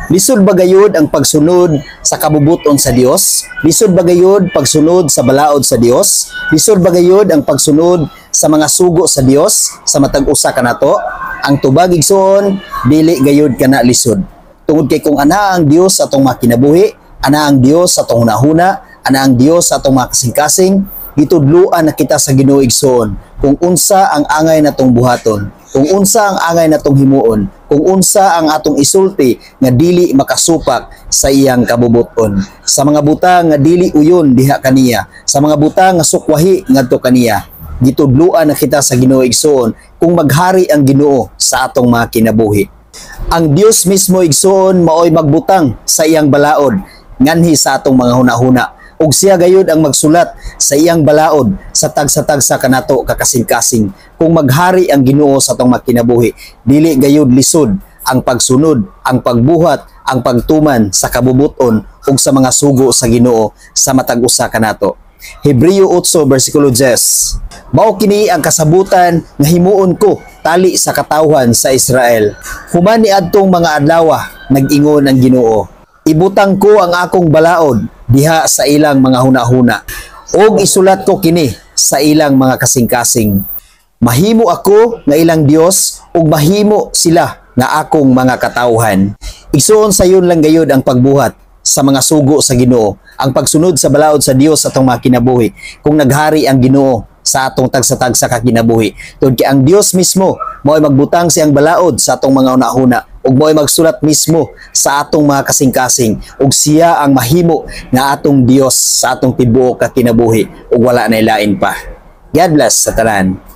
Lisod ba gayud ang pagsunod sa kabubuton sa Dios? Lisod ba gayud pagsunod sa balaod sa Dios? Lisod ba gayud ang pagsunod sa mga sugo sa Dios sa matag usa kanato? Ang tubag, igsoon, dili gayud kana lisod. Tungod kay kung ana ang Dios sa atong mga kinabuhi, ana ang Dios sa atong hunahuna, ana ang Dios sa atong mga kasing-kasing, gitudluan na kita sa Ginoo, igsoon, kung unsa ang angay natong buhaton, kung unsa ang angay natong himuon, kung unsa ang atong isulti nga dili makasupak sa iyang kabubuton. Sa mga butang nga dili uyon diha kaniya, sa mga butang nga sukwahi ngadto kaniya, gitudluan na kita sa Ginoo, igsoon, kung maghari ang Ginoo sa atong mga kinabuhi. Ang Dios mismo, igsoon, maoy magbutang sa iyang balaod nganhi sa atong mga hunahuna. Ug siya gayud ang magsulat sa iyang balaod sa tagsa-tagsa kanato kakasing-kasing. Kung maghari ang Ginoo sa atong mga kinabuhi, dili gayud lisod ang pagsunod, ang pagbuhat, ang pagtuman sa kabubuton ug sa mga sugo sa Ginoo sa matag usa kanato. Hebreo 8 versikulo 10. Mao kini ang kasabutan nga himuon ko tali sa katawhan sa Israel human niadtong mga adlaw, nag-ingon ang Ginoo. Ibutang ko ang akong balaod diha sa ilang mga hunahuna ug isulat ko kini sa ilang mga kasing-kasing. Mahimo ako nga ilang Dios ug mahimo sila nga akong mga katawhan. Igsoon, sayon lang gayud ang pagbuhat sa mga sugo sa Ginoo, ang pagsunod sa balaod sa Dios sa atong mga kinabuhi, kung naghari ang Ginoo sa atong tagsa-tagsa ka kinabuhi. Tungod kay ang Dios mismo mao'y magbutang siyang balaod sa atong mga hunahuna ug mao'y magsulat mismo sa atong mga kasing-kasing ug siya ang mahimo nga atong Dios sa atong tibuok ka kinabuhi ug wala na lain pa. God bless sa tanan.